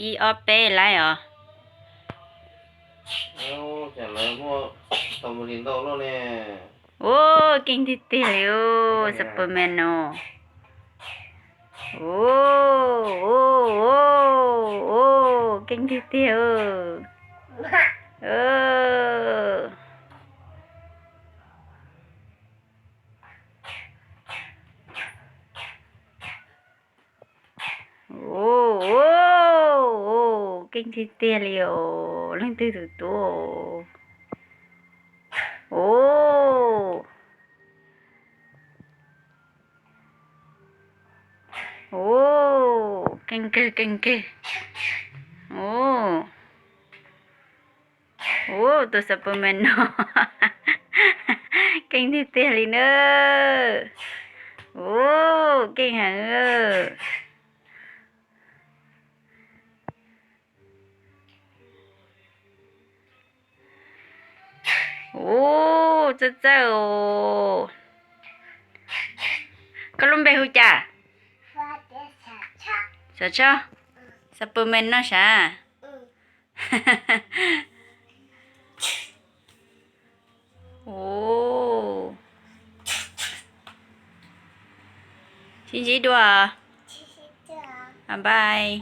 Ib ob peb laib os. Ua, keej tiag tiag li os, Spiderman no. Ua, ua, ua, ua, keej tiag tiag. Ua, ua, ua, keej tiag tiag li os, leej twg tus tub. Ua, ua, keej kawg keej kawg. Ua, ua, tus Spiderman no keej tiag tiag li na. Ua, keej heev. Ua, txawj txawj os. Koj lub npe hu cas? Sav Tshoj. Spiderman no sav. Ua, sib ntsib dua. Npaj.